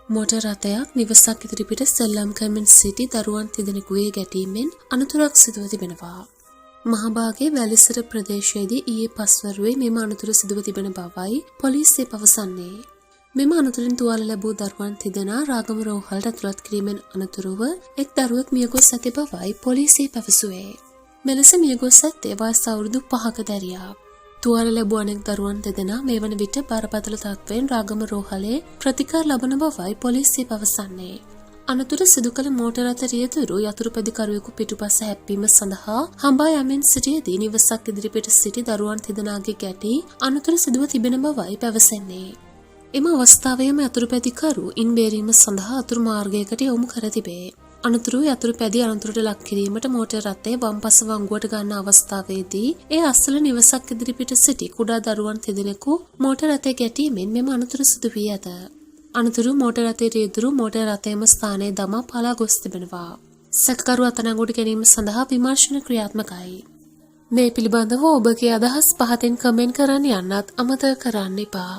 Motor රථයක් නිවසක් ඉදිරිපිට සෙල්ලම් කරමින් සිටි දරුවන් තිදෙනෙකුගේ ගැටීමෙන් අනතුරක් සිදුව තිබෙනවා. මහබාගේ වැලිසර ප්‍රදේශයේදී ඊයේ පස්වරුවේ මෙම අනතුර සිදුව තිබෙන බවයි පොලිසිය පවසන්නේ. මෙම අනතුරින් තුවාල ලැබූ දරුවන් තිදෙනා රාගම රෝහලට ඇතුළත් කිරීමෙන් අනතුරුව එක් දරුවෙක් මියගොස් ඇති බවයි පොලිසිය පැවසුවේ. මෙලෙස මියගොස් ඇත්තේ වයස අවුරුදු 5ක දැරියක්. තුවාල ලැබූ අනෙක් දරුවන් දෙදෙනා මේ වන විට බරපතල තත්ත්වයෙන් රාගම රෝහලේ ප්‍රතිකාර ලබන බවයි පොලිසිය පවසන්නේ. අනතුර සිදු කළ මෝටර් රථ රියදුරු යතුරුපැදිකරුවෙකු පිටුපස හැප්පීම සඳහා හඹා යමින් සිටියදී නිවසක් ඉදිරිපිට සිටි දරුවන් තිදෙනාගේ ගැටී අනතුර සිදුව තිබෙන බවයි පැවසෙන්නේ. එම අවස්ථාවේම යතුරුපැදිකරු ඉන් බේරීම සඳහා අතුරු මාර්ගයකට යොමු කර තිබේ. අනතුරුව යතුරුපැදි අනතුරට ලක් කිරීමට මෝටර් රථය වම්පස වංගුවට ගන්න අවස්ථාවේදී ඒ අසල නිවසක් ඉදිරිපිට සිටි කුඩා දරුවන් තිදෙනෙකු මෝටර් රථය ගැටීමෙන් මෙම අනතුර සිදු වී ඇත. අනතුරු මෝටර් රථයේ රියදුරු මෝටර් රථයම ස්ථානයේ දමා පලා ගොස් තිබෙනවා. සැකකරු අත්අඩංගුවට ගැනීම සඳහා විමර්ශන ක්‍රියාත්මකයි. මේ පිළිබඳව ඔබගේ අදහස් පහතින් කමෙන්ට් කරන්න යන්නත් අමතක කරන්න එපා.